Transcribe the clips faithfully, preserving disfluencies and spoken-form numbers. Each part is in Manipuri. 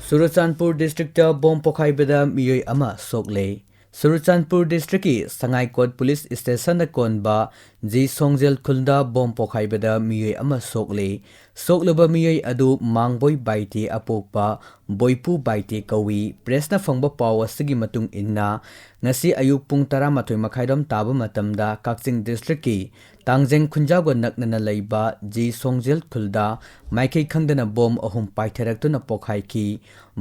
ꯆꯨꯔꯆꯥꯟꯄꯨꯔ ꯗꯤꯁꯇ꯭ꯔꯤꯛꯇ ꯕꯣꯝ ꯄꯣꯈꯥꯏꯕꯗ ꯃꯤꯑꯣꯏ ꯑꯃ ꯁꯣꯛꯂꯦ꯫ ꯆꯨꯔꯆꯥꯟꯄꯨꯔ ꯗꯤꯁꯇ꯭ꯔꯤꯛꯀꯤ ꯁꯉꯥꯏꯀꯣꯠ ꯄꯨꯂꯤꯁ ꯁ꯭ꯇꯦꯁꯟꯗ ꯀꯣꯟꯕ ꯖꯤ ꯁꯣꯡꯖꯦꯜ ꯈꯨꯜꯗ ꯕꯣꯝ ꯄꯣꯈꯥꯏꯕꯗ ꯃꯤꯑꯣꯏ ꯑꯃ ꯁꯣꯛꯂꯦ꯫ ꯁꯣꯛꯂꯕ ꯃꯤꯑꯣꯏ ꯑꯗꯨ ꯃꯥꯡꯕꯣꯏ ꯕꯥꯏꯇꯦ ꯑꯄꯣꯛꯄ ꯕꯣꯏꯄꯨ ꯕꯥꯏꯇꯦ ꯀꯧꯏ꯫ ꯄ꯭ꯔꯦꯁꯅ ꯐꯪꯕ ꯄꯥꯎ ꯑꯁꯤꯒꯤ ꯃꯇꯨꯡ ꯏꯟꯅ, ꯉꯁꯤ ꯑꯌꯨꯛ ꯄꯨꯡ ꯇꯔꯥꯃꯥꯊꯣꯏ ꯃꯈꯥꯏꯔꯣꯝ ꯇꯥꯕ ꯃꯇꯝꯗ ꯀꯛꯆꯤꯡ ꯗꯤꯁꯇ꯭ꯔꯤꯛꯀꯤ ꯇꯥꯡꯖꯦꯡ ꯈꯨꯟꯖꯥꯎꯒ ꯅꯛꯅꯅ ꯂꯩꯕ ꯖꯤ ꯁꯣꯡꯖꯦꯜ ꯈꯨꯜꯗ ꯃꯥꯏꯀꯩ ꯈꯪꯗꯅ ꯕꯣꯝ ꯑꯍꯨꯝ ꯄꯥꯏꯊꯔꯛꯇꯨꯅ ꯄꯣꯈꯥꯏꯈꯤ꯫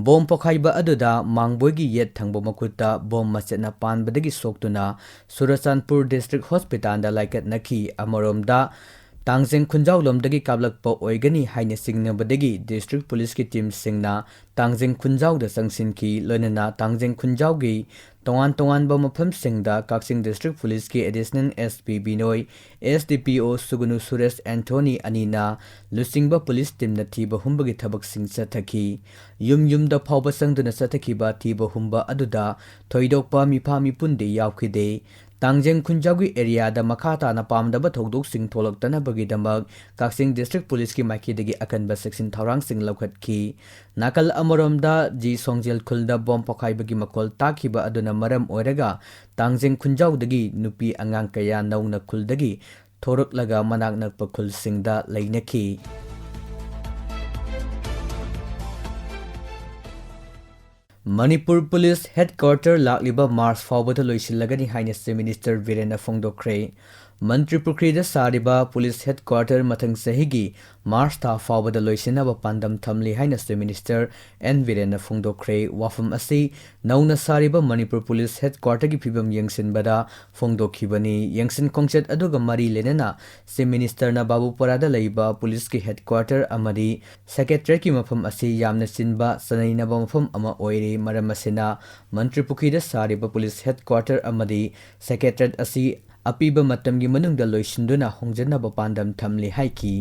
ꯕꯣꯝ ꯄꯣꯈꯥꯏꯕ ꯑꯗꯨꯗ ꯃꯥꯡꯕꯣꯏꯒꯤ ꯌꯦꯠ ꯊꯪꯕ ꯃꯈꯨꯠꯇ ꯕꯣꯝ ꯃꯆꯦꯠꯅ ꯄꯥꯟꯕꯗꯒꯤ ꯁꯣꯛꯇꯨꯅ ꯆꯨꯔꯆꯥꯟꯄꯨꯔ ꯗꯤꯁꯇ꯭ꯔꯤꯛ ꯍꯣꯁꯄꯤꯇꯥꯜꯗ ꯂꯥꯏꯀꯠꯅꯈꯤ꯫ ꯑꯃꯔꯣꯝꯗ, ꯇꯥꯡꯖꯦꯡ ꯈꯨꯟꯖꯥꯎꯂꯣꯝꯗꯒꯤ ꯀꯥꯞꯂꯛꯄ ꯑꯣꯏꯒꯅꯤ ꯍꯥꯏꯅ ꯆꯤꯡꯅꯕꯗꯒꯤ ꯗꯤꯁꯇ꯭ꯔꯤꯛ ꯄꯨꯂꯤꯁꯀꯤ ꯇꯤꯝꯁꯤꯡꯅ ꯇꯥꯡꯖꯦꯡ ꯈꯨꯟꯖꯥꯎꯗ ꯆꯪꯁꯤꯟꯈꯤ꯫ ꯂꯣꯏꯅꯅ ꯇꯥꯡꯖꯦꯡ ꯈꯨꯟꯖꯥꯎꯒꯤ ꯇꯣꯉꯥꯟ ꯇꯣꯉꯥꯟꯕ ꯃꯐꯝꯁꯤꯡꯗ ꯀꯛꯆꯤꯡ ꯗꯤꯁꯇ꯭ꯔꯤꯛ ꯄꯨꯂꯤꯁꯀꯤ additional S P ꯕꯤꯅꯣꯏ, S D ꯄꯤ ꯑꯣ ꯁꯨꯒꯨꯅꯨ ꯁꯨꯔꯦꯁ ꯑꯦꯟꯊꯣꯅꯤ ꯑꯅꯤꯅ ꯂꯨꯆꯤꯡꯕ ꯄꯨꯂꯤꯁ ꯇꯤꯝꯅ ꯊꯤꯕ ꯍꯨꯝꯕꯒꯤ ꯊꯕꯛꯁꯤꯡ ꯆꯠꯊꯈꯤ꯫ ꯌꯨꯝ ꯌꯨꯝꯗ ꯐꯥꯎꯕ ꯆꯪꯗꯨꯅ ꯆꯠꯊꯈꯤꯕ ꯊꯤꯕ ꯍꯨꯝꯕ ꯑꯗꯨꯗ ꯊꯣꯏꯗꯣꯛꯄ ꯃꯤꯐꯥ ꯃꯤꯄꯨꯟꯗꯤ ꯌꯥꯎꯈꯤꯗꯦ꯫ ꯇꯥꯡꯖꯦꯡ ꯈꯨꯟꯖꯥꯎꯒꯤ ꯑꯦꯔꯤꯌꯥꯗ ꯃꯈꯥ ꯇꯥꯅ ꯄꯥꯝꯗꯕ ꯊꯧꯗꯣꯛꯁꯤꯡ ꯊꯣꯛꯂꯛꯇꯅꯕꯒꯤꯗꯃꯛ ꯀꯛꯆꯤꯡ ꯗꯤꯁꯇ꯭ꯔꯤꯛ ꯄꯨꯂꯤꯁꯀꯤ ꯃꯥꯏꯀꯩꯗꯒꯤ ꯑꯀꯟꯕ ꯆꯦꯛꯁꯤꯟ ꯊꯧꯔꯥꯡꯁꯤꯡ ꯂꯧꯈꯠꯈꯤ꯫ ꯅꯥꯀꯜ ꯑꯃꯔꯣꯝꯗ, ꯖꯤ ꯁꯣꯡꯖꯦꯜ ꯈꯨꯜꯗ ꯕꯣꯝ ꯄꯣꯈꯥꯏꯕꯒꯤ ꯃꯈꯣꯜ ꯇꯥꯈꯤꯕ ꯑꯗꯨꯅ ꯃꯔꯝ ꯑꯣꯏꯔꯒ ꯇꯥꯡꯖꯦꯡ ꯈꯨꯟꯖꯥꯎꯗꯒꯤ ꯅꯨꯄꯤ ꯑꯉꯥꯡ ꯀꯌꯥ ꯅꯧꯅ ꯈꯨꯜꯗꯒꯤ ꯊꯣꯔꯛꯂꯒ ꯃꯅꯥꯛ ꯅꯛꯄ ꯈꯨꯜꯁꯤꯡꯗ ꯂꯩꯅꯈꯤ꯫ ꯃꯅꯤꯄꯨꯔ ꯄꯨꯂꯤꯁ ꯍꯦꯗꯀ꯭ꯋꯥꯔꯇꯔ ꯂꯥꯛꯂꯤꯕ ꯃꯥꯔꯆ ꯐꯥꯎꯕꯗ ꯂꯣꯏꯁꯤꯜꯂꯒꯅꯤ ꯍꯥꯏꯅ ꯆꯤꯐ ꯃꯤꯅꯤꯁꯇꯔ ꯕꯤꯔꯦꯟꯅ ꯐꯣꯡꯗꯣꯛꯈ꯭ꯔꯦ꯫ ꯃꯟꯇ꯭ꯔꯤ ꯄꯨꯈ꯭ꯔꯤꯗ ꯁꯥꯔꯤꯕ ꯄꯨꯂꯤꯁ ꯍꯦꯗꯀ꯭ꯋꯥꯔꯇꯔ ꯃꯊꯪ ꯆꯍꯤꯒꯤ ꯃꯥꯔꯆ ꯊꯥ ꯐꯥꯎꯕꯗ ꯂꯣꯏꯁꯤꯟꯅꯕ ꯄꯥꯟꯗꯝ ꯊꯝꯂꯤ ꯍꯥꯏꯅ ꯆꯤꯐ ꯃꯤꯅꯤꯁꯇꯔ ꯑꯦꯟ ꯕꯤꯔꯦꯟꯅ ꯐꯣꯡꯗꯣꯛꯈ꯭ꯔꯦ꯫ ꯋꯥꯐꯝ ꯑꯁꯤ ꯅꯧꯅ ꯁꯥꯔꯤꯕ ꯃꯅꯤꯄꯨꯔ ꯄꯨꯂꯤꯁ ꯍꯦꯗꯀ꯭ꯋꯥꯔꯇꯔꯒꯤ ꯐꯤꯕꯝ ꯌꯦꯡꯁꯤꯟꯕꯗ ꯐꯣꯡꯗꯣꯛꯈꯤꯕꯅꯤ꯫ ꯌꯦꯡꯁꯤꯟ ꯈꯣꯡꯆꯠ ꯑꯗꯨꯒ ꯃꯔꯤ ꯂꯩꯅꯅ ꯆꯤꯐ ꯃꯤꯅꯤꯁꯇꯔꯅ ꯕꯥꯕꯨꯄꯥꯔꯥꯗ ꯂꯩꯕ ꯄꯨꯂꯤꯁꯀꯤ ꯍꯦꯗꯀ꯭ꯋꯥꯔꯇꯔ ꯑꯃꯗꯤ ꯁꯦꯀ꯭ꯔꯦꯇꯔꯤꯌꯦꯠꯀꯤ ꯃꯐꯝ ꯑꯁꯤ ꯌꯥꯝꯅ ꯆꯤꯟꯕ, ꯆꯅꯩꯅꯕ ꯃꯐꯝ ꯑꯃ ꯑꯣꯏꯔꯤ꯫ ꯃꯔꯝ ꯑꯁꯤꯅ, ꯃꯟꯇ꯭ꯔꯤ ꯄꯨꯈ꯭ꯔꯤꯗ ꯁꯥꯔꯤꯕ ꯄꯨꯂꯤꯁ ꯍꯦꯗꯀ꯭ꯋꯥꯔꯇꯔ ꯑꯃꯗꯤ ꯁꯦꯀ꯭ꯔꯦꯇꯔꯤꯌꯦꯠ ꯑꯁꯤ ꯑꯄꯤꯕ ꯃꯇꯝꯒꯤ ꯃꯅꯨꯡꯗ ꯂꯣꯏꯁꯤꯟꯗꯨꯅ ꯍꯣꯡꯖꯤꯟꯅꯕ ꯄꯥꯟꯗꯝ ꯊꯝꯂꯤ ꯍꯥꯏꯈꯤ꯫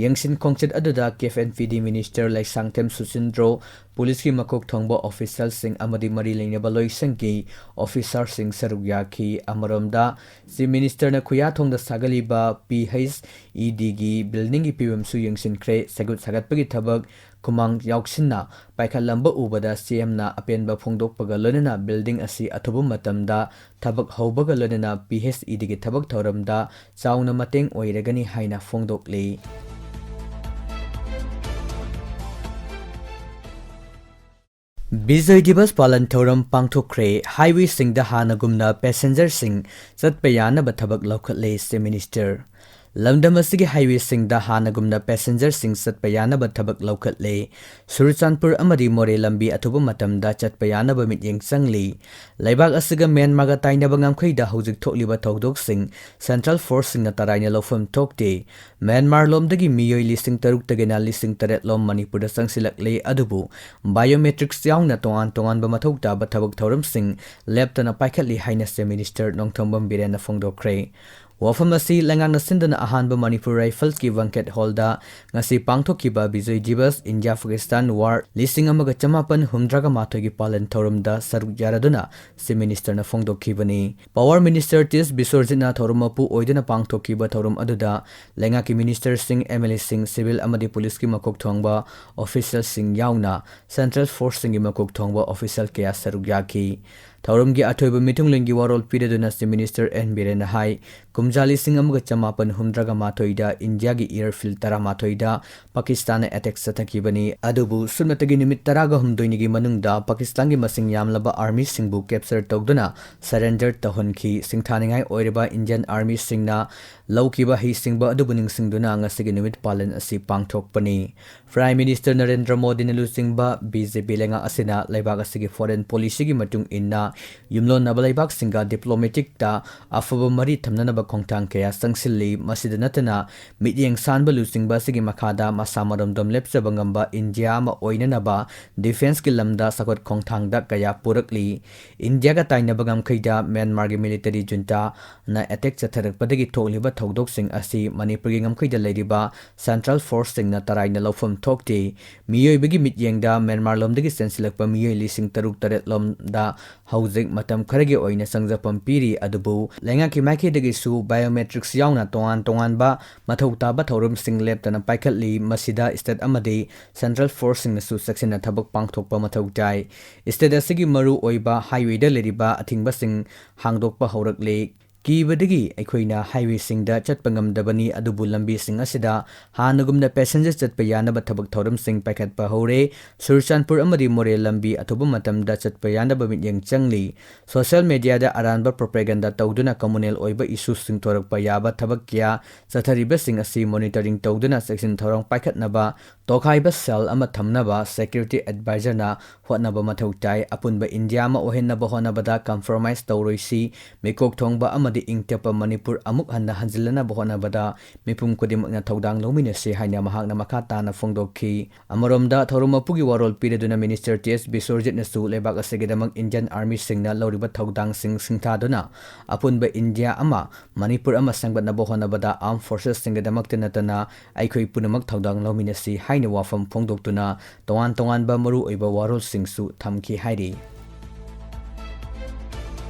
ꯌꯦꯡꯁꯤꯟ ꯈꯣꯡꯆꯠ ꯑꯗꯨꯗ ꯀꯦꯞ ꯑꯦꯟ ꯄꯤ ꯗꯤ ꯃꯤꯅꯤꯁꯇꯔ ꯂꯩꯁꯥꯡꯊꯦꯝ ꯁꯨꯆꯤꯟꯗ꯭ꯔꯣ, ꯄꯨꯂꯤꯁꯀꯤ ꯃꯀꯣꯛ ꯊꯣꯡꯕ ꯑꯣꯐꯤꯁꯤꯌꯦꯜꯁꯤꯡ ꯑꯃꯗꯤ ꯃꯔꯤ ꯂꯩꯅꯕ ꯂꯣꯏꯁꯪꯒꯤ ꯑꯣꯐꯤꯁꯥꯔꯁꯤꯡ ꯁꯔꯨꯛ ꯌꯥꯈꯤ꯫ ꯑꯃꯔꯣꯝꯗ, ꯆꯤꯐ ꯃꯤꯅꯤꯁꯇꯔꯅ ꯈꯨꯌꯥꯊꯣꯡꯗ ꯁꯥꯒꯠꯂꯤꯕ ꯄꯤ ꯍꯩꯆ ꯏ ꯗꯤꯒꯤ ꯕꯤꯜꯗꯤꯡꯒꯤ ꯐꯤꯕꯝꯁꯨ ꯌꯦꯡꯁꯤꯟꯈ꯭ꯔꯦ꯫ ꯁꯦꯒꯨꯠ ꯁꯥꯒꯠꯄꯒꯤ ꯊꯕꯛ ꯈꯨꯃꯥꯡ ꯌꯥꯎꯁꯤꯟꯅ ꯄꯥꯏꯈꯠꯂꯝꯕ ꯎꯕꯗ ꯁꯤ ꯑꯦꯝꯅ ꯑꯄꯦꯟꯕ ꯐꯣꯡꯗꯣꯛꯄꯒ ꯂꯣꯏꯅꯅ building ꯑꯁꯤ ꯑꯊꯨꯕ ꯃꯇꯝꯗ ꯊꯕꯛ ꯍꯧꯕꯒ ꯂꯣꯏꯅꯅ P H E D ꯒꯤ ꯊꯕꯛ ꯊꯧꯔꯝꯗ ꯆꯥꯎꯅ ꯃꯇꯦꯡ ꯑꯣꯏꯔꯒꯅꯤ ꯍꯥꯏꯅ ꯐꯣꯡꯗꯣꯛꯂꯤ꯫ ꯕꯤꯖꯣꯏ ꯗꯤꯕꯁ ꯄꯥꯂꯟ ꯊꯧꯔꯝ ꯄꯥꯡꯊꯣꯛꯈ꯭ꯔꯦ꯫ Highwayꯁꯤꯡꯗ ꯍꯥꯟꯅꯒꯨꯝꯅ passengerꯁꯤꯡ ꯆꯠꯄ ꯌꯥꯅꯕ ꯊꯕꯛ ꯂꯧꯈꯠꯂꯦ, Chief Minister꯫ ꯂꯝꯗꯝ ꯑꯁꯤꯒꯤ highwayꯁꯤꯡꯗ ꯍꯥꯟꯅꯒꯨꯝꯅ passengerꯁꯤꯡ ꯆꯠꯄ ꯌꯥꯅꯕ ꯊꯕꯛ ꯂꯧꯈꯠꯂꯦ꯫ ꯆꯨꯔꯆꯥꯟꯄꯨꯔ ꯑꯃꯗꯤ ꯃꯣꯔꯦ ꯂꯝꯕꯤ ꯑꯊꯨꯕ ꯃꯇꯝꯗ ꯆꯠꯄ ꯌꯥꯅꯕ ꯃꯤꯠꯌꯦꯡ ꯆꯪꯂꯤ꯫ ꯂꯩꯕꯥꯛ ꯑꯁꯤꯒ ꯃ꯭ꯌꯥꯟꯃꯥꯔꯒ ꯇꯥꯏꯅꯕ ꯉꯝꯈꯩꯗ ꯍꯧꯖꯤꯛ ꯊꯣꯛꯂꯤꯕ ꯊꯧꯗꯣꯛꯁꯤꯡ central forceꯁꯤꯡꯅ ꯇꯔꯥꯏꯅ ꯂꯧꯐꯝ ꯊꯣꯛꯇꯦ꯫ ꯃ꯭ꯌꯥꯟꯃꯥꯔ ꯂꯣꯝꯗꯒꯤ ꯃꯤꯑꯣꯏ ꯂꯤꯁꯤꯡ ꯇꯔꯨꯛꯇꯒꯤꯅ ꯂꯤꯁꯤꯡ ꯇꯔꯦꯠ ꯂꯣꯝ ꯃꯅꯤꯄꯨꯔꯗ ꯆꯪꯁꯤꯜꯂꯛꯂꯦ, ꯑꯗꯨꯕꯨ biometrics ꯌꯥꯎꯅ ꯇꯣꯉꯥꯟ ꯇꯣꯉꯥꯟꯕ ꯃꯊꯧ ꯇꯥꯕ ꯊꯕꯛ ꯊꯧꯔꯝꯁꯤꯡ ꯂꯦꯞꯇꯅ ꯄꯥꯏꯈꯠꯂꯤ ꯍꯥꯏꯅ Chief Minister ꯅꯣꯡꯊꯣꯝꯕꯝ ꯕꯤꯔꯦꯟꯅ ꯐꯣꯡꯗꯣꯛꯈ꯭ꯔꯦ꯫ ꯋꯥꯐꯝ ꯑꯁꯤ ꯂꯩꯉꯥꯛꯅ ꯁꯤꯟꯗꯨꯅ ꯑꯍꯥꯟꯕ ꯃꯅꯤꯄꯨꯔ ꯔꯥꯏꯐꯜꯁꯀꯤ banquet hallꯗ ꯉꯁꯤ ꯄꯥꯡꯊꯣꯛꯈꯤꯕ ꯕꯤꯖꯣꯏ ꯗꯤꯕꯁ ꯏꯟꯗꯤꯌꯥ ꯄꯥꯀꯤꯁꯇꯥꯟ ꯋꯥꯔ ꯂꯤꯁꯤꯡ ꯑꯃꯒ ꯆꯃꯥꯄꯟ ꯍꯨꯝꯗ꯭ꯔꯥꯒ ꯃꯥꯊꯣꯏꯒꯤ ꯄꯥꯂꯟ ꯊꯧꯔꯝꯗ ꯁꯔꯨꯛ ꯌꯥꯔꯗꯨꯅ Chief Ministerꯅ ꯐꯣꯡꯗꯣꯛꯈꯤꯕꯅꯤ꯫ Power Minister ꯇꯤꯁ ꯕꯤꯁ꯭ꯋꯔꯖꯤꯠꯅ ꯊꯧꯔꯝ ꯃꯄꯨ ꯑꯣꯏꯗꯨꯅ ꯄꯥꯡꯊꯣꯛꯈꯤꯕ ꯊꯧꯔꯝ ꯑꯗꯨꯗ ꯂꯩꯉꯥꯛꯀꯤ ministerꯁꯤꯡ, MLAꯁꯤꯡ, civil ꯑꯃꯗꯤ policeꯀꯤ ꯃꯀꯣꯛ ꯊꯣꯡꯕ officialꯁꯤꯡ ꯌꯥꯎꯅ central forceꯁꯤꯡꯒꯤ ꯃꯀꯣꯛ ꯊꯣꯡꯕ official ꯀꯌꯥ ꯁꯔꯨꯛ ꯌꯥꯈꯤ꯫ ꯊꯧꯔꯝꯒꯤ ꯑꯊꯣꯏꯕ ꯃꯤꯊꯨꯡꯂꯦꯟꯒꯤ ꯋꯥꯔꯣꯜ ꯄꯤꯔꯗꯨꯅ Chief Minister ꯑꯦꯟ ꯕꯤꯔꯦꯟꯅ ꯍꯥꯏ, ꯀꯨꯝꯖꯥ ꯂꯤꯁꯤꯡ ꯑꯃꯒ ꯆꯃꯥꯄꯟ ꯍꯨꯝꯗ꯭ꯔꯥꯒ ꯃꯥꯊꯣꯏꯗ ꯏꯟꯗꯤꯌꯥꯒꯤ airfield ꯇꯔꯥꯃꯥꯊꯣꯏꯗ ꯄꯥꯀꯤꯁꯇꯥꯟꯅ attack ꯆꯠꯊꯈꯤꯕꯅꯤ꯫ ꯑꯗꯨꯕꯨ ꯁꯨꯞꯅꯇꯒꯤ ꯅꯨꯃꯤꯠ ꯇꯔꯥꯒ ꯍꯨꯝꯗꯣꯏꯅꯤꯒꯤ ꯃꯅꯨꯡꯗ ꯄꯥꯀꯤꯁꯇꯥꯟꯒꯤ ꯃꯁꯤꯡ ꯌꯥꯝꯂꯕ armyꯁꯤꯡꯕꯨ capture ꯇꯧꯗꯨꯅ surrender ꯇꯧꯍꯟꯈꯤ꯫ ꯁꯤꯡꯊꯥꯅꯤꯡꯉꯥꯏ ꯑꯣꯏꯔꯕ Indian armyꯁꯤꯡꯅ ꯂꯧꯈꯤꯕ ꯍꯩꯁꯤꯡꯕ ꯑꯗꯨꯕꯨ ꯅꯤꯡꯁꯤꯡꯗꯨꯅ ꯉꯁꯤꯒꯤ ꯅꯨꯃꯤꯠ ꯄꯥꯂꯟ ꯑꯁꯤ ꯄꯥꯡꯊꯣꯛꯄꯅꯤ꯫ Prime Minister ꯅꯔꯦꯟꯗ꯭ꯔ ꯃꯣꯗꯤꯅ ꯂꯨꯆꯤꯡꯕ BJP ꯂꯩꯉꯥꯛ ꯑꯁꯤꯅ ꯂꯩꯕꯥꯛ ꯑꯁꯤꯒꯤ foreign policyꯒꯤ ꯃꯇꯨꯡ ꯏꯟꯅ ꯌꯨꯝꯂꯣꯟꯅꯕ ꯂꯩꯕꯥꯛꯁꯤꯡꯒ diplomaticꯇ ꯑꯐꯕ ꯃꯔꯤ ꯊꯝꯅꯅꯕ ꯈꯣꯡꯊꯥꯡ ꯀꯌꯥ ꯆꯪꯁꯤꯜꯂꯤ꯫ ꯃꯁꯤꯗ ꯅꯠꯇꯅ ꯃꯤꯠꯌꯦꯡ ꯁꯥꯟꯕ ꯂꯨꯆꯤꯡꯕ ꯑꯁꯤꯒꯤ ꯃꯈꯥꯗ ꯃꯁꯥ ꯃꯔꯣꯝꯗꯣꯝ ꯂꯦꯞꯆꯕ ꯉꯝꯕ ꯏꯟꯗꯤꯌꯥ ꯑꯃ ꯑꯣꯏꯅꯅꯕ defenceꯀꯤ ꯂꯝꯗ ꯆꯥꯎꯈꯠ ꯈꯣꯡꯊꯥꯡꯗ ꯀꯌꯥ ꯄꯨꯔꯛꯂꯤ꯫ ꯏꯟꯗꯤꯌꯥꯒ ꯇꯥꯏꯅꯕ ꯉꯝꯈꯩꯗ ꯃ꯭ꯌꯥꯟꯃꯥꯔꯒꯤ military juntaꯅ attack ꯆꯠꯊꯔꯛꯄꯗꯒꯤ ꯊꯣꯛꯂꯤꯕ ꯊꯧꯗꯣꯛꯁꯤꯡ ꯑꯁꯤ ꯃꯅꯤꯄꯨꯔꯒꯤ ꯉꯝꯈꯩꯗ ꯂꯩꯔꯤꯕ central forceꯁꯤꯡꯅ ꯇꯔꯥꯏꯅ ꯂꯧꯐꯝ ꯊꯣꯛꯇꯦ꯫ ꯃꯤꯑꯣꯏꯕꯒꯤ ꯃꯤꯠꯌꯦꯡꯗ ꯃ꯭ꯌꯥꯟꯃꯥꯔ ꯂꯣꯝꯗꯒꯤ ꯆꯦꯟꯁꯤꯜꯂꯛꯄ ꯃꯤꯑꯣꯏ ꯂꯤꯁꯤꯡ ꯇꯔꯨꯛ ꯇꯔꯦꯠ ꯂꯣꯝꯗ ꯍꯧꯖꯤꯛ ꯃꯇꯝ ꯈꯔꯒꯤ ꯑꯣꯏꯅ ꯆꯪꯖꯐꯝ ꯄꯤꯔꯤ, ꯑꯗꯨꯕꯨ ꯂꯩꯉꯥꯛꯀꯤ ꯃꯥꯏꯀꯩꯗꯒꯤꯁꯨ biometrics ꯌꯥꯎꯅ ꯇꯣꯉꯥꯟ ꯇꯣꯉꯥꯟꯕ ꯃꯊꯧ ꯇꯥꯕ ꯊꯧꯔꯝꯁꯤꯡ ꯂꯦꯞꯇꯅ ꯄꯥꯏꯈꯠꯂꯤ꯫ ꯃꯁꯤꯗ state ꯑꯃꯗꯤ central forceꯁꯤꯡꯅꯁꯨ ꯆꯦꯛꯁꯤꯟꯅ ꯊꯕꯛ ꯄꯥꯡꯊꯣꯛꯄ ꯃꯊꯧ ꯇꯥꯏ꯫ State ꯑꯁꯤꯒꯤ ꯃꯔꯨ ꯑꯣꯏꯕ highwayꯗ ꯂꯩꯔꯤꯕ ꯑꯊꯤꯡꯕꯁꯤꯡ ꯍꯥꯡꯗꯣꯛꯄ ꯍꯧꯔꯛꯂꯦ꯫ ꯀꯤꯕꯗꯒꯤ ꯑꯩꯈꯣꯏꯅ highwayꯁꯤꯡꯗ ꯆꯠꯄ ꯉꯝꯗꯕꯅꯤ, ꯑꯗꯨꯕꯨ ꯂꯝꯕꯤꯁꯤꯡ ꯑꯁꯤꯗ ꯍꯥꯟꯅꯒꯨꯝꯅ passenger ꯆꯠꯄ ꯌꯥꯅꯕ ꯊꯕꯛ ꯊꯧꯔꯝꯁꯤꯡ ꯄꯥꯏꯈꯠꯄ ꯍꯧꯔꯦ꯫ ꯆꯨꯔꯆꯥꯟꯄꯨꯔ ꯑꯃꯗꯤ ꯃꯣꯔꯦ ꯂꯝꯕꯤ ꯑꯊꯨꯕ ꯃꯇꯝꯗ ꯆꯠꯄ ꯌꯥꯅꯕ ꯃꯤꯠꯌꯦꯡ ꯆꯪꯂꯤ꯫ Social mediaꯗ ꯑꯔꯥꯟꯕ propaganda ꯇꯧꯗꯨꯅ communal ꯑꯣꯏꯕ issueꯁꯤꯡ ꯊꯣꯔꯛꯄ ꯌꯥꯕ ꯊꯕꯛ ꯀꯌꯥ ꯆꯠꯊꯔꯤꯕꯁꯤꯡ ꯑꯁꯤ monitoring ꯇꯧꯗꯨꯅ ꯆꯦꯛꯁꯤꯟ ꯊꯧꯔꯥꯡ ꯄꯥꯏꯈꯠꯅꯕ ꯇꯣꯈꯥꯏꯕ cell ꯑꯃ ꯊꯝꯅꯕ security advisorꯅ ꯍꯣꯠꯅꯕ ꯃꯊꯧ ꯇꯥꯏ꯫ ꯑꯄꯨꯟꯕ ꯏꯟꯗꯤꯌꯥ ꯑꯃ ꯑꯣꯏꯍꯟꯅꯕ ꯍꯣꯠꯅꯕꯗ compromise ꯇꯧꯔꯣꯏꯁꯤ꯫ ꯃꯤꯀꯣꯛ ꯊꯣꯡꯕ ꯑꯃꯗꯤ ꯏꯪ ꯇꯞꯄ ꯃꯅꯤꯄꯨꯔ ꯑꯃꯨꯛ ꯍꯟꯅ ꯍꯟꯖꯤꯜꯂꯅꯕ ꯍꯣꯠꯅꯕꯗ ꯃꯤꯄꯨꯝ ꯈꯨꯗꯤꯡꯃꯛꯅ ꯊꯧꯗꯥꯡ ꯂꯧꯃꯤꯟꯅꯁꯤ ꯍꯥꯏꯅ ꯃꯍꯥꯛꯅ ꯃꯈꯥ ꯇꯥꯅ ꯐꯣꯡꯗꯣꯛꯈꯤ꯫ ꯑꯃꯔꯣꯝꯗ, ꯊꯧꯔꯝ ꯃꯄꯨꯒꯤ ꯋꯥꯔꯣꯜ ꯄꯤꯔꯗꯨꯅ Minister ꯇꯤ ꯑꯦꯁ ꯕꯤꯁ꯭ꯋꯔꯖꯤꯠꯅꯁꯨ ꯂꯩꯕꯥꯛ ꯑꯁꯤꯒꯤꯗꯃꯛ Indian Armyꯁꯤꯡꯅ ꯂꯧꯔꯤꯕ ꯊꯧꯗꯥꯡꯁꯤꯡ ꯁꯤꯡꯊꯥꯗꯨꯅ ꯑꯄꯨꯟꯕ ꯏꯟꯗꯤꯌꯥ ꯑꯃ, ꯃꯅꯤꯄꯨꯔ ꯑꯃ ꯁꯦꯝꯒꯠꯅꯕ ꯍꯣꯠꯅꯕꯗ armed forcesꯁꯤꯡꯒꯤꯗꯃꯛꯇ ꯅꯠꯇꯅ ꯑꯩꯈꯣꯏ ꯄꯨꯝꯅꯃꯛ ꯊꯧꯗꯥꯡ ꯂꯧꯃꯤꯟꯅꯁꯤ ꯍꯥꯏꯅ ꯋꯥꯐꯝ ꯐꯣꯡꯗꯣꯛꯇꯨꯅ ꯇꯣꯉꯥꯟ ꯇꯣꯉꯥꯟꯕ ꯃꯔꯨꯑꯣꯏꯕ ꯋꯥꯔꯣꯜꯁꯤꯡꯁꯨ ꯊꯝꯈꯤ ꯍꯥꯏꯔꯤ꯫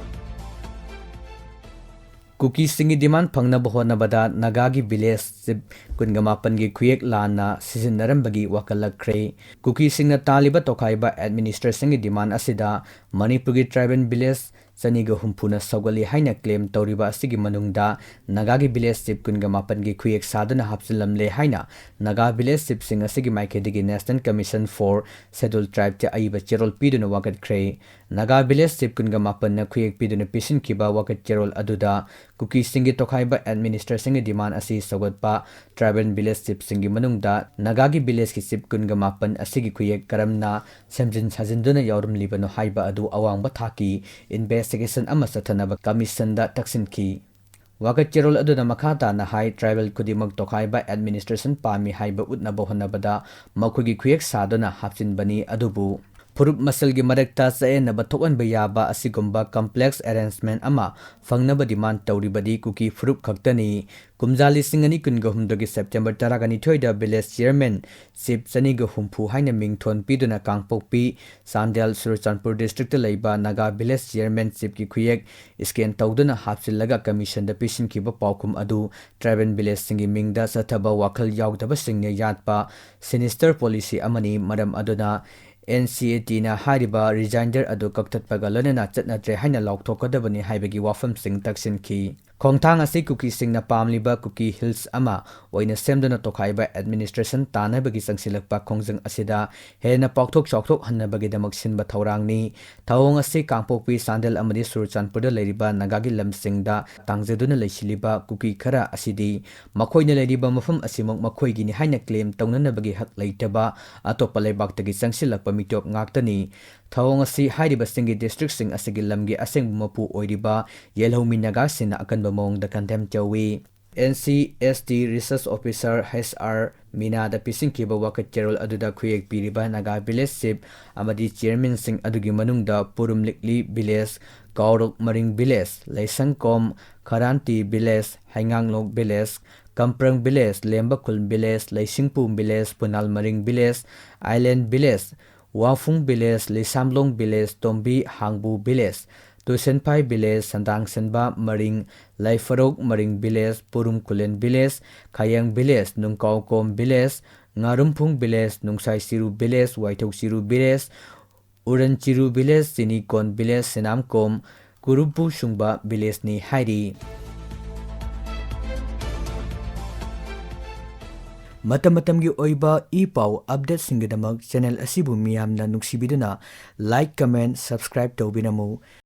ꯀꯨꯀꯤꯁꯤꯡꯒꯤ demand ꯐꯪꯅꯕ ꯍꯣꯠꯅꯕꯗ ꯅꯥꯒꯥꯒꯤ village chief ꯀꯨꯟꯒ ꯃꯥꯄꯟꯒꯤ ꯈꯨꯌꯦꯛ ꯂꯥꯟꯅ ꯁꯤꯖꯤꯟꯅꯔꯝꯕꯒꯤ ꯋꯥꯀꯠꯂꯛꯈ꯭ꯔꯦ꯫ ꯀꯨꯀꯤꯁꯤꯡꯅ ꯇꯥꯜꯂꯤꯕ ꯇꯣꯈꯥꯏꯕ administrationꯒꯤ demand ꯑꯁꯤꯗ ꯃꯅꯤꯄꯨꯔꯒꯤ tribal village ꯆꯅꯤꯒ ꯍꯨꯝꯐꯨꯅ ꯁꯧꯒꯠꯂꯤ ꯍꯥꯏꯅ claim ꯇꯧꯔꯤꯕ ꯑꯁꯤꯒꯤ ꯃꯅꯨꯡꯗ ꯅꯥꯒꯥꯒꯤ village chief ꯀꯨꯟꯒ ꯃꯥꯄꯟꯒꯤ ꯈꯨꯌꯦꯛ ꯁꯥꯗꯨꯅ ꯍꯥꯞꯆꯤꯜꯂꯝꯂꯦ ꯍꯥꯏꯅ ꯅꯥꯒꯥ village chiefꯁꯤꯡ ꯑꯁꯤꯒꯤ ꯃꯥꯏꯀꯩꯗꯒꯤ National Commission for Scheduled Tribeꯇ ꯑꯏꯕ ꯆꯦꯔꯣꯜ ꯄꯤꯗꯨꯅ ꯋꯥꯀꯠꯈ꯭ꯔꯦ꯫ ꯅꯥꯒꯥ village chief ꯀꯨꯟꯒ ꯃꯥꯄꯟꯅ ꯈꯨꯌꯦꯛ ꯄꯤꯗꯨꯅ ꯄꯤꯁꯤꯟꯈꯤꯕ ꯋꯥꯀꯠ ꯆꯦꯔꯣꯜ ꯑꯗꯨꯗ ꯀꯨꯀꯤꯁꯤꯡꯒꯤ ꯇꯣꯈꯥꯏꯕ administrationꯒꯤ demand ꯑꯁꯤ ꯁꯧꯒꯠꯄ tribal village chiefꯁꯤꯡꯒꯤ ꯃꯅꯨꯡꯗ ꯅꯥꯒꯥꯒꯤ villageꯀꯤ chief ꯀꯨꯟꯒ ꯃꯥꯄꯟ ꯑꯁꯤꯒꯤ ꯈꯨꯌꯦꯛ ꯀꯔꯝꯅ ꯁꯦꯝꯖꯤꯟ ꯁꯥꯖꯤꯟꯗꯨꯅ ꯌꯥꯎꯔꯝꯂꯤꯕꯅꯣ ꯍꯥꯏꯕ ꯑꯗꯨ ꯑꯋꯥꯡꯕ ꯊꯥꯛꯀꯤ investigation ꯑꯃ ꯆꯠꯊꯅꯕ commissionꯗ ꯇꯛꯁꯤꯟꯈꯤ꯫ ꯋꯥꯀꯠ ꯆꯦꯔꯣꯜ ꯑꯗꯨꯅ ꯃꯈꯥ ꯇꯥꯅ ꯍꯥꯏ, tribal ꯈꯨꯗꯤꯡꯃꯛ ꯇꯣꯈꯥꯏꯕ administration ꯄꯥꯝꯃꯤ ꯍꯥꯏꯕ ꯎꯠꯅꯕ ꯍꯣꯠꯅꯕꯗ ꯃꯈꯣꯏꯒꯤ ꯈꯨꯌꯦꯛ ꯁꯥꯗꯨꯅ ꯍꯥꯞꯆꯤꯟꯕꯅꯤ, ꯑꯗꯨꯕꯨ ꯐꯨꯔꯨꯞ ꯃꯁꯦꯜꯒꯤ ꯃꯔꯛꯇ ꯆꯌꯦꯠꯅꯕ ꯊꯣꯛꯍꯟꯕ ꯌꯥꯕ ꯑꯁꯤꯒꯨꯝꯕ complex arrangement ꯑꯃ ꯐꯪꯅꯕ demand ꯇꯧꯔꯤꯕꯗꯤ ꯀꯨꯀꯤ ꯐꯨꯔꯨꯞ ꯈꯛꯇꯅꯤ꯫ ꯀꯨꯝꯖꯥ ꯂꯤꯁꯤꯡ ꯑꯅꯤ ꯀꯨꯟꯒ ꯍꯨꯝꯗꯣꯏꯒꯤ September ꯇꯔꯥꯒ ꯅꯤꯊꯣꯏꯗ village chairman chief ꯆꯅꯤꯒ ꯍꯨꯝꯐꯨ ꯍꯥꯏꯅ ꯃꯤꯡꯊꯣꯟ ꯄꯤꯗꯨꯅ ꯀꯥꯡꯄꯣꯛꯄꯤ, ꯆꯥꯟꯗꯦꯜ, ꯆꯨꯔꯆꯥꯟꯄꯨꯔ district ꯂꯩꯕ ꯅꯥꯒꯥ village chairman chiefꯀꯤ ꯈꯨꯌꯦꯛ scan ꯇꯧꯗꯨꯅ ꯍꯥꯞꯆꯤꯜꯂꯒ commissionꯗ ꯄꯤꯁꯤꯟꯈꯤꯕ ꯄꯥꯎꯈꯨꯝ ꯑꯗꯨ tribal villageꯁꯤꯡꯒꯤ ꯃꯤꯡꯗ ꯆꯠꯊꯕ ꯋꯥꯈꯜ ꯌꯥꯎꯗꯕꯁꯤꯡꯅ ꯌꯥꯠꯄ sinister policy ꯑꯃꯅꯤ꯫ ꯃꯔꯝ ꯑꯗꯨꯅ N C A Tꯅ ꯍꯥꯏꯔꯤꯕ rejoinder ꯑꯗꯨ ꯀꯛꯊꯠꯄꯒ ꯂꯣꯏꯅꯅ ꯆꯠꯅꯗ꯭ꯔꯦ ꯍꯥꯏꯅ ꯂꯥꯎꯊꯣꯛꯀꯗꯕꯅꯤ ꯍꯥꯏꯕꯒꯤ ꯋꯥꯐꯝꯁꯤꯡ ꯇꯛꯁꯤꯟꯈꯤ꯫ ꯈꯣꯡꯊꯥꯡ ꯑꯁꯤ ꯀꯨꯀꯤꯁꯤꯡꯅ ꯄꯥꯝꯂꯤꯕ ꯀꯨꯀꯤ hills ꯑꯃ ꯑꯣꯏꯅ ꯁꯦꯝꯗꯨꯅ ꯇꯣꯈꯥꯏꯕ administration ꯇꯥꯟꯅꯕꯒꯤ ꯆꯪꯁꯤꯜꯂꯛꯄ ꯈꯣꯡꯖꯪ ꯑꯁꯤꯗ ꯍꯦꯟꯅ ꯄꯥꯛꯊꯣꯛ ꯆꯥꯎꯊꯣꯛꯍꯟꯅꯕꯒꯤꯗꯃꯛ ꯁꯤꯟꯕ ꯊꯧꯔꯥꯡꯅꯤ꯫ ꯊꯧꯑꯣꯡ ꯑꯁꯤ ꯀꯥꯡꯄꯣꯛꯄꯤ, ꯆꯥꯟꯗꯦꯜ ꯑꯃꯗꯤ ꯆꯨꯔꯆꯥꯟꯄꯨꯔꯗ ꯂꯩꯔꯤꯕ ꯅꯥꯒꯥꯒꯤ ꯂꯝꯁꯤꯡꯗ ꯇꯥꯡꯖꯗꯨꯅ ꯂꯩꯁꯤꯜꯂꯤꯕ ꯀꯨꯀꯤ ꯈꯔ ꯑꯁꯤꯗꯤ ꯃꯈꯣꯏꯅ ꯂꯩꯔꯤꯕ ꯃꯐꯝ ꯑꯁꯤꯃꯛ ꯃꯈꯣꯏꯒꯤꯅꯤ ꯍꯥꯏꯅ claim ꯇꯧꯅꯅꯕꯒꯤ ꯍꯛ ꯂꯩꯇꯕ ꯑꯇꯣꯞꯄ ꯂꯩꯕꯥꯛꯇꯒꯤ ꯆꯪꯁꯤꯜꯂꯛꯄ ꯃꯤꯇꯣꯞ ꯉꯥꯛꯇꯅꯤ꯫ ꯊꯧꯑꯣꯡ ꯑꯁꯤ ꯍꯥꯏꯔꯤꯕꯁꯤꯡꯒꯤ districtꯁꯤꯡ ꯑꯁꯤꯒꯤ ꯂꯝꯒꯤ ꯑꯁꯦꯡꯕ ꯃꯄꯨ ꯑꯣꯏꯔꯤꯕ ꯌꯦꯜꯍꯧꯃꯤ ꯅꯥꯒꯥꯁꯤꯡꯅ ꯑꯀꯟꯕ ꯃꯑꯣꯡꯗ condemn ꯇꯧꯏ꯫ N C S T research officer H R ꯃꯤꯅꯥꯗ ꯄꯤꯁꯤꯟꯈꯤꯕ ꯋꯥꯀꯠ ꯆꯦꯔꯣꯜ ꯑꯗꯨꯗ ꯈꯨꯌꯦꯛ ꯄꯤꯔꯤꯕ ꯅꯥꯒꯥ village chief ꯑꯃꯗꯤ chairmanꯁꯤꯡ ꯑꯗꯨꯒꯤ ꯃꯅꯨꯡꯗ ꯄꯨꯔꯨꯝ ꯂꯤꯛꯂꯤ village, ꯀꯥꯎꯔꯣꯛ ꯃꯔꯤꯡ village, ꯂꯩꯁꯪꯀꯣꯝ ꯈꯔꯥꯟꯇꯤ village, ꯍꯩꯉꯥꯡꯂꯣꯛ village, ꯀꯝꯄ꯭ꯔꯪ village, ꯂꯦꯝꯕꯈꯨꯜ village, ꯂꯩꯁꯤꯡꯄꯨ village, ꯄꯨꯅꯥꯜ ꯃꯔꯤꯡ village, Island village, ꯋꯥꯐꯨꯡ village, ꯂꯤꯁꯥꯝꯂꯣꯡ village, ꯇꯣꯝꯕꯤ ꯍꯥꯡꯕꯨ village, ꯇꯨꯁꯦꯟꯐꯥꯏ village, ꯁꯟꯗꯥꯡꯁꯟꯕ ꯃꯔꯤꯡ, ꯂꯩꯐꯔꯣꯛ ꯃꯔꯤꯡ village, ꯄꯨꯔꯨꯝ ꯈꯨꯂꯦꯟ village, ꯈꯌꯦꯡ village, ꯅꯨꯡꯀꯥꯎꯀꯣꯝ village, ꯉꯥꯔꯨꯝꯐꯨꯡ village, ꯅꯨꯡꯁꯥꯏ ꯆꯤꯔꯨ village, ꯋꯥꯏꯊꯧ ꯆꯤꯔꯨ village, ꯎꯔꯟ ꯆꯤꯔꯨ village, ꯆꯤꯅꯤꯀꯣꯟ village, ꯁꯦꯅꯥꯝꯀꯣꯝ, ꯀꯨꯔꯨꯝꯄꯨ ꯁꯨꯡꯕ villageꯅꯤ ꯍꯥꯏꯔꯤ꯫ ꯃꯇꯝ ꯃꯇꯝꯒꯤ ꯑꯣꯏꯕ ꯏ ꯄꯥꯎ updateꯁꯤꯡꯒꯤꯗꯃꯛ channel ꯑꯁꯤꯕꯨ ꯃꯤꯌꯥꯝꯅ ꯅꯨꯡꯁꯤꯕꯤꯗꯨꯅ like, comment, subscribe ꯇꯧꯕꯤꯔꯝꯃꯨ꯫